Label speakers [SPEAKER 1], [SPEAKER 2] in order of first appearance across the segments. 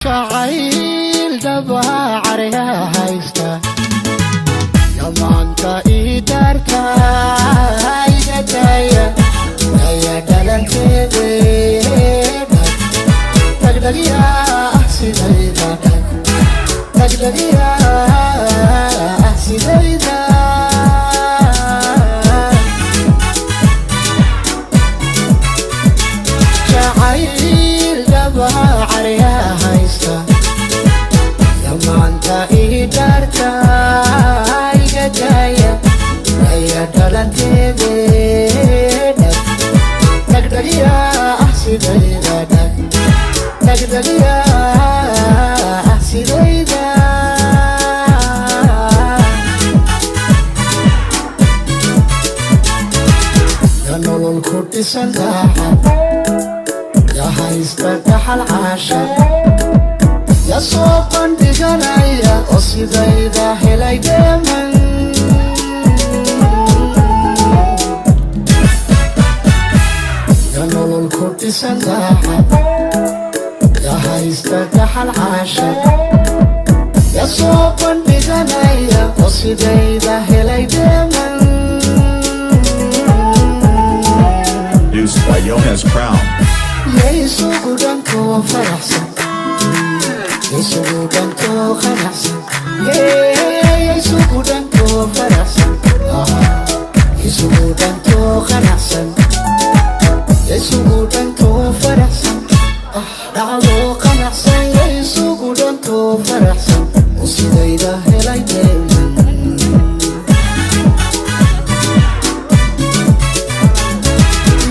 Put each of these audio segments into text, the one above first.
[SPEAKER 1] Jacayl dabacarya haysta yamaanta ii daarta iga daaya aya dhalanteede dhagdhagya sidayda, dhagdhagya sidayda. Jacayl dabacarya haysta yamaanta ii daarta iga daaya aya dhalanteede dhagdhagya sidayda, dhagdhagya sidayda. Ya nolol ku dhisan daacad, ya haysta dhaxal caasha, ya soo bandhiganaya oo sidayda helay dheeman. Ya nolol ku dhisan daacad, ya haysta dhaxal caasha, ya soo bandhiganaya oo sidayda helay dheeman.
[SPEAKER 2] Produced by Jonas Crown.
[SPEAKER 1] Yaysugu dhankoo faraxsan, yaysugu dhankoo qanacsan, yaysugu dhankoo faraxsan, yaysugu dhankoo qanacsan, yaysugu dhankoo faraxsan, dhacdo qanacsan, yaysugu dhankoo faraxsan oo sidayda helay dheeman.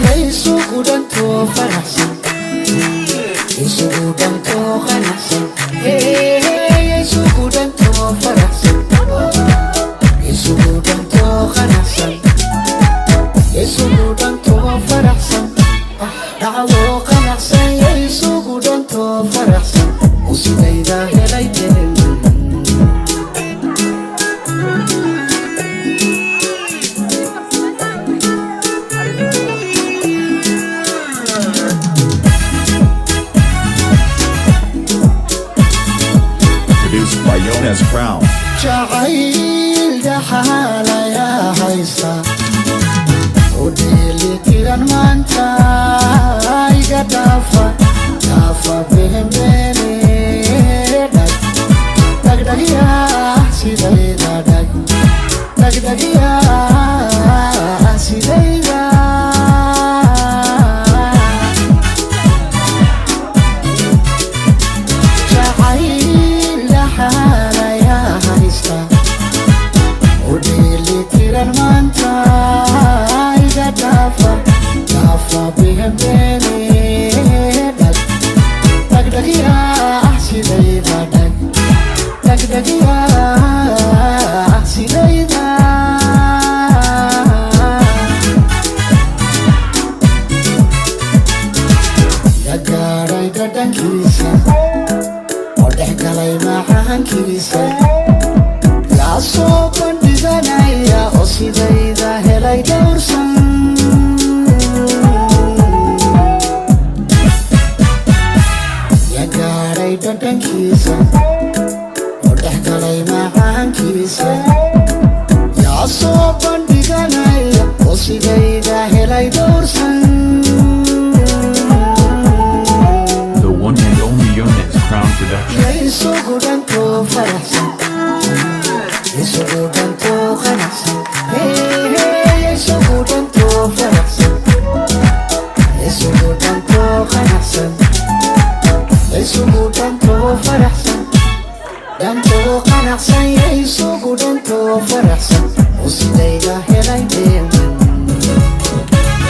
[SPEAKER 1] Yaysugu dhankoo faraxsan, isugu dhankoo qanacsan, isugu dhankoo faraxsan, isugu dhankoo qanacsan, isugu dhankoo faraxsan, dhacdo qanacsan, isugu dhankoo faraxsan oo sidayda helay dheeman.
[SPEAKER 2] Produced by Jonas Crown.
[SPEAKER 1] Jacayl dhaxaalayaa haysta oo dheeli tiran maanta iga dhaafa dhaafa beenbeene dhag dhagdhagya sidayda, dhag dhagdhagya sidayda. Jacayl dhaxaalayaa haysta oo dheeli tiran maanta iga dhaafa dhaafa beenbeene dhag dhagdhagya sidayda, dhag dhagdhagya sidayda. Ya gaadhay dhadhankiisa oo dhex galay macaankiisa, yaa soo bandhiganaya oo sidayda helay dhowrsan. Ya gaadhay dhadhankiisa oo dhex galay macaankiisa, yaa soo bandhiganaya oo sidayda helay dhowrsan.
[SPEAKER 3] The one and only Jonas Crown Production.
[SPEAKER 1] Isugu dhankoo faraxsan, isugu dhankoo qanacsan, isugu dhankoo faraxsan, isugu dhankoo qanacsan, isugu dhankoo faraxsan, dhankoo qanacsan, isugu dhankoo faraxsan oo sidayda